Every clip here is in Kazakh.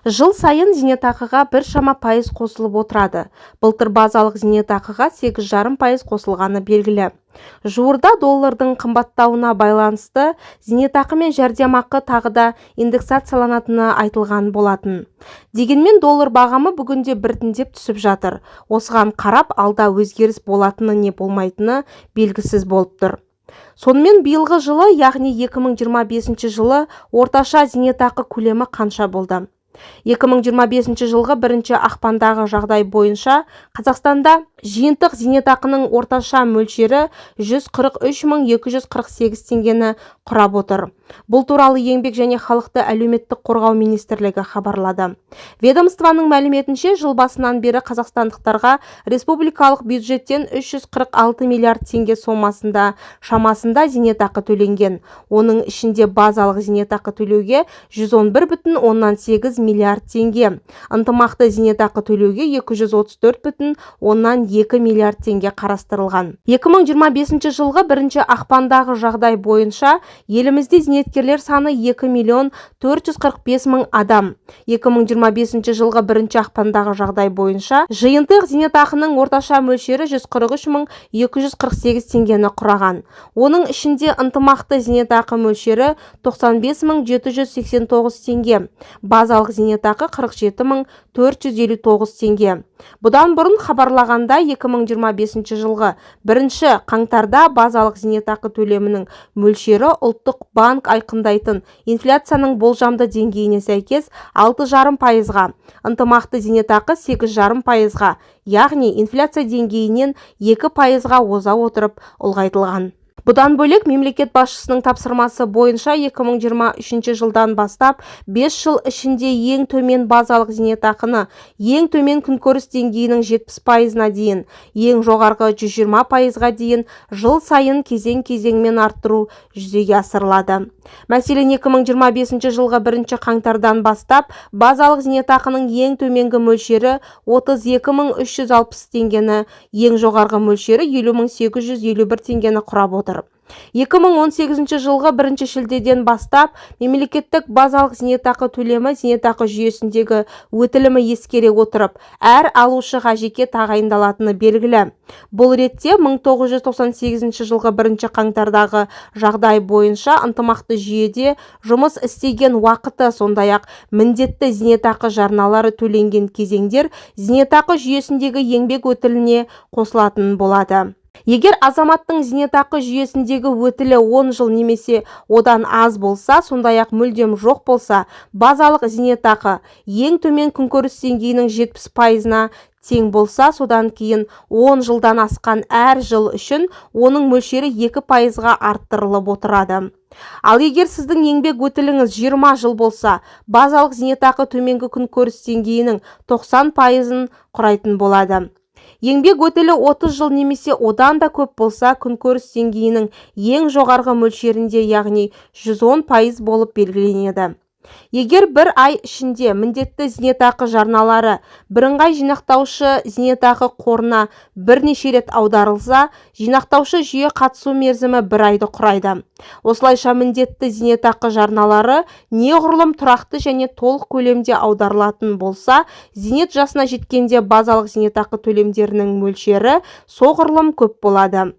Жыл сайын зейнетақыға біршама пайыз қосылып отырады. Былтыр базалық зейнетақыға 8,5% қосылғаны белгілі. Жуырда доллардың қымбаттауына байланысты зейнетақы мен жәрдемақы тағы да индексацияланатыны айтылған болатын. Дегенмен доллар бағамы бүгінде біртіндеп түсіп жатыр. Осыған қарап алда өзгеріс болатыны не болмайтыны белгісіз болып тұр. Сонымен, биылғы жылы, яғни 2025 жылы орташа зейнетақы көлемі қанша болды? 2025 жылғы 1 ақпандағы жағдай бойынша Қазақстанда жиынтық зейнетақының орташа мөлшері 143 248 теңгені құрап отыр. Бұл туралы Еңбек және халықты әлеуметтік қорғау министрлігі хабарлады. Ведомствоның мәліметінше, жыл басынан бері қазақстандықтарға республикалық бюджеттен 346 миллиард теңге сомасында шамасында зейнетақы төленген. Оның ішінде базалық зейнетақы төлеуге 111,8 миллиард теңге, ынтымақты зейнетақы төлеуге 234,2 миллиард теңге қарастырылған. 2025 жылғы 1 ақпандағы жағдай бойынша елімізде зейнеткерлер саны 2 миллион 445 мың адам. 2025 жылғы 1 ақпандағы жағдай бойынша жиынтық зейнетақының орташа мөлшері 143 мың 248 теңгені құраған. Оның ішінде ынтымақты зейнетақы мөлшері 95 мың 789 теңге, базалық зейнетақы 47 мың 459 теңге. Бұдан бұрын хабарланғандай, 2025 жылғы 1 қаңтарда базалық зейнетақы төлемінің мөлшері Ұлттық банк айқындайтын инфляцияның болжамды деңгейіне сәйкес 6,5%-ға, ынтымақты зейнетақы 8,5%-ға, яғни инфляция деңгейінен 2%-ға оза отырып ұлғайтылған. Бұдан бөлек, мемлекет басшысының тапсырмасы бойынша 2023 жылдан бастап 5 жыл ішінде ең төмен базалық зейнетақыны ең төмен күнкөріс деңгейінің 70%-на дейін, ең жоғарғы 120%-ға дейін жыл сайын кезең-кезеңмен арттыру жүзеге асырылады. Мәселен, 2025 жылғы 1 қаңтардан бастап базалық зейнетақының ең төменгі мөлшері 32 360 теңгені, ең жоғарғы мөлшері 50 851 теңгені құрап отыр. 2018 жылғы 1 шілдеден бастап мемлекеттік базалық зейнетақы төлемі зейнетақы жүйесіндегі өтілімі ескере отырып, әр алушыға жеке тағайындалатыны белгілі. Бұл ретте 1998 жылғы 1 қаңтардағы жағдай бойынша ынтымақты жүйеде жұмыс істеген уақыты, сондай-ақ міндетті зейнетақы жарналары төленген кезеңдер зейнетақы жүйесіндегі еңбек өтіліне қосылатын болады. Егер азаматтың зейнетақы жүйесіндегі өтілі 10 жыл немесе одан аз болса, сондай-ақ мүлдем жоқ болса, базалық зейнетақы ең төмен күнкөріс деңгейінің 70%-на тең болса, содан кейін 10 жылдан асқан әр жыл үшін оның мөлшері 2%-ға арттырылып отырады. Ал егер сіздің еңбек өтіліңіз 20 жыл болса, базалық зейнетақы төменгі күнкөріс деңгейінің 90%-ын құрайтын болады. Еңбек өтілі 30 жыл немесе одан да көп болса, күнкөріс деңгейінің ең жоғарғы мөлшерінде, яғни 110% болып белгіленеді. Егер бір ай ішінде міндетті зейнетақы жарналары бірыңғай жинақтаушы зейнетақы қорына бірнеше рет аударылса, жинақтаушы жүйе қатысу мерзімі бір айды құрайды. Осылайша, міндетті зейнетақы жарналары неғұрлым тұрақты және толық көлемде аударылатын болса, зейнет жасына жеткенде базалық зейнетақы төлемдерінің мөлшері соғұрлым көп болады.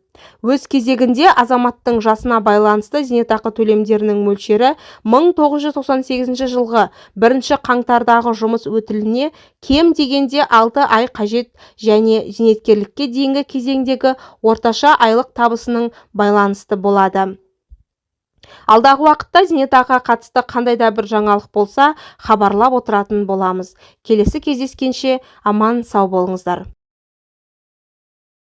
Өз кезегінде азаматтың жасына байланысты зейнетақы төлемдерінің мөлшері 1998 жылғы 1 қаңтардағы жұмыс өтіліне кем дегенде 6 ай қажет және зейнеткерлікке дейінгі кезеңдегі орташа айлық табысының байланысты болады. Алдағы уақытта зейнетақыға қатысты қандай да бір жаңалық болса, хабарлап отыратын боламыз. Келесі кездескенше аман сау болыңыздар.